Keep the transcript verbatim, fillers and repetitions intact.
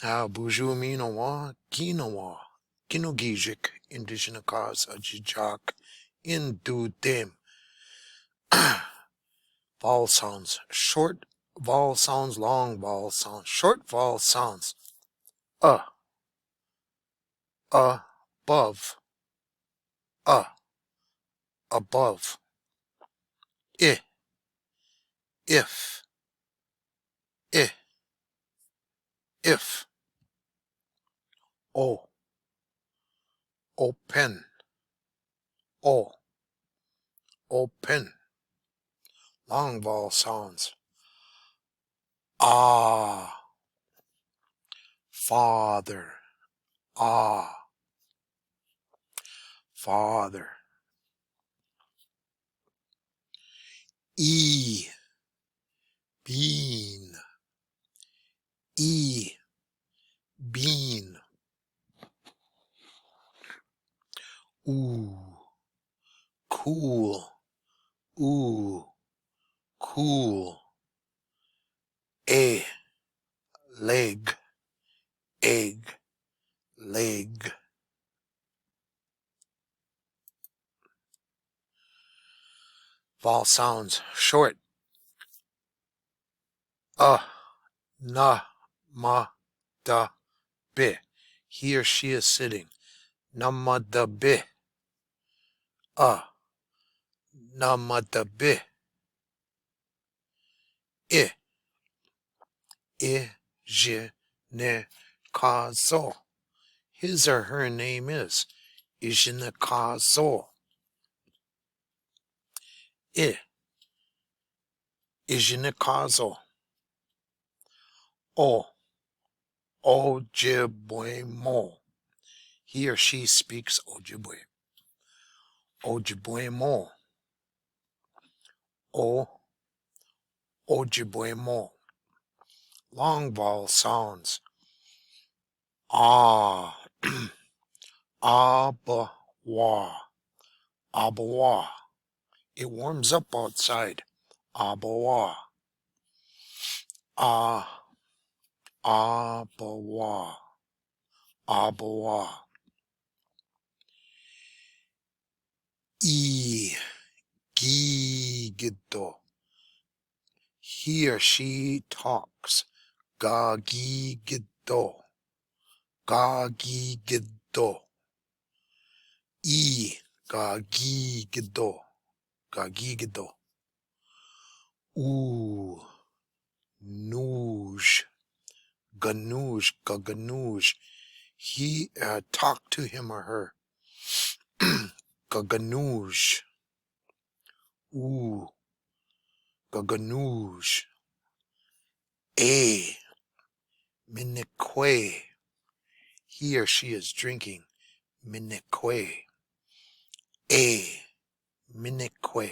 Boujou, mino wa, kino wa, kino gijik, indigenous cause, ajijak, indu dem. Vowel sounds, short vowel sounds, long vowel sounds, short vowel sounds. A, above. A, above. I, if. I, if. O, open. O, open. Long vowel sounds. A, father. A, father. E, bean. E, bean. U, cool. U, cool. E, leg. Eg, leg. Vowel sounds, short. A, na, ma, da, bi. He or she is sitting. Na, ma, da, bi. A, na, ma, da, bi. I, ijinikazo. His or her name is Ijinikazo. I, ijinikazo. O, Ojibwemo. He or she speaks Ojibwe. Ojibwemo. O, Ojibwemo. Long vowel sounds. A, abawa. Abawa. It warms up outside. Abawa. A, abawa. Abawa. I, gigido. He or she talks. Gagigido. Gagigido. I, gagigido. Gagigido. U, nuj. Ganuj, gaganuj. He, uh, talked to him or her. Gaganuj. U, gaganuj. E, minikwe. He or she is drinking. Minikwe. E, minikwe.